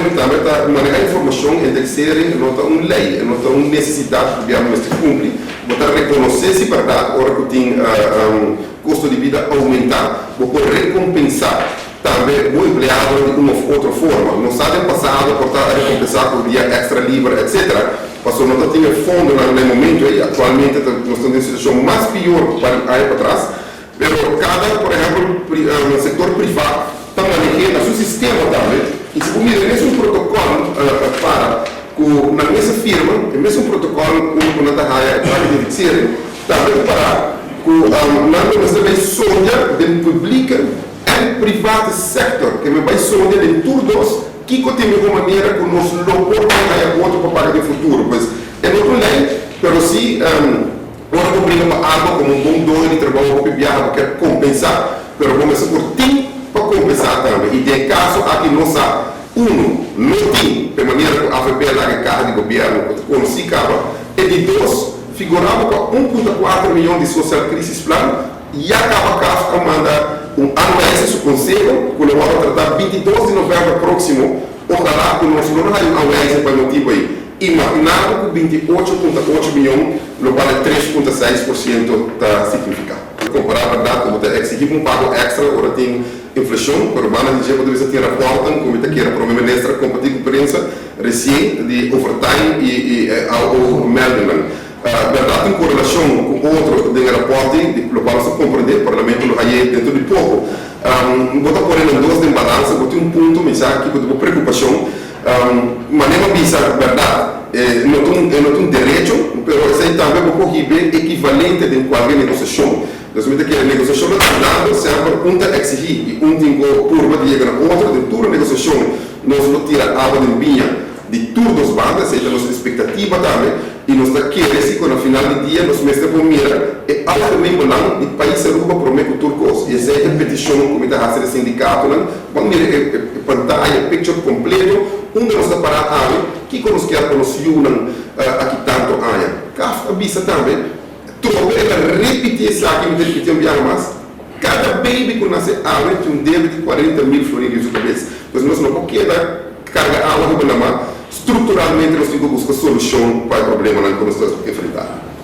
mi tambe ta maneha informashon, indexering no ta un lei, e no ta un nesesidat ku gobièrnu mester kumpli. Bo ta rekonosé si bèrdat ora ku tin kosto di bida oumentá, bo por rekompensá tambe bo empleadonan di un òf otro forma. Nos sa den pasado por ta rekompensá ku dia èkstra liber etsetera, pasobra no ta tin e fondonan na e momentu ei. Aktualmente ta nos ta den un situashon mas pior ku par di aña patras. Pero kada, por ehèmpel, sektor privá ta maneh'é na su sistema tambe. I si bo mira e mesun protokòl para ku nan mes a firma, e mesun protokòl unda ku nan ta haya e trake di indexering, tambe ta para ku nan lo mester bai sondia den publike en private sektor, ke men bai sondia den tur dos kiko ta e mihó manera ku nos lo por bai haya otro pa paga den futuro. Pues e no ta un lei, pero si. Ora bo bringa pa algo komo un bon doño di trabou hopi biaha bo kier kompensá, pero bo mester por tin pa kompensá tambe. I den e kaso aki nos sa, uno, no tin p'e manera ku avp a laga e kaha di gobièrnu ku ta konosí kaba. E di dos, figurá bo pa 1.4 miyon di Social Crisis Plan ya kaba CAft a manda un aanwijzing su konseho ku lo wòrdu tratá 22 di novèmber próksimo. Ojalá ku nos no haña un aanwijzing pa e motibu ei. Imaginá bo ku 28.8 miyon lo bale 3.6% ta signifiká. Kompará bèrdat ku bo ta eksigí pa un pago èkstra ora tin inflashon, pero banda di dje bo ta bisa tin rapòrtnan ku mi ta kere Prome Minister a kompartí ku prensa resien di overtime i AO meldingnan. Bèrdat tin korelashon ku otro den e rapòrt ei, di lokual nos ta komprendé, Parlamento lo hañ'é dentro di poko. Bo ta pone nan dos den balansa, bo tin un punto, mi sa kiko ta bo preokupashon. Manera bo bisa bèrdat, e no ta un e no ta un derecho, pero esei tambe bo por hib'é ekivalente den kualke negosiashon. Nos mi ta kere negosiashon lo ta andando, semper un ta eksigí i un tin ku purba di yega na otro. Den tur negosiashon nos lo tira awa den biña di tur dos banda, esei ta nos espektativa tambe i nos ta kere si ku na final di dia nos mester por mira e algemeen belang di pais Aruba promé ku tur kos. I esei ta e petishon ku mi ta hasi na sindikatonan. Ban mira e pantaya, e picture completo, unda nos ta pará awe, kiko nos kier pa nos yunan aki tanto aña. CAft a bisa tambe, trobe el a repiti esaki, mi ta ripiti un biaha mas, kada baby ku nase awe tin un debe di 40,000 florin riba su kabes. Pues nos no por keda karga awa riba lama, strukturalmente nos tin ku buska solushon pa e problemanan ku nos ta enfrentá.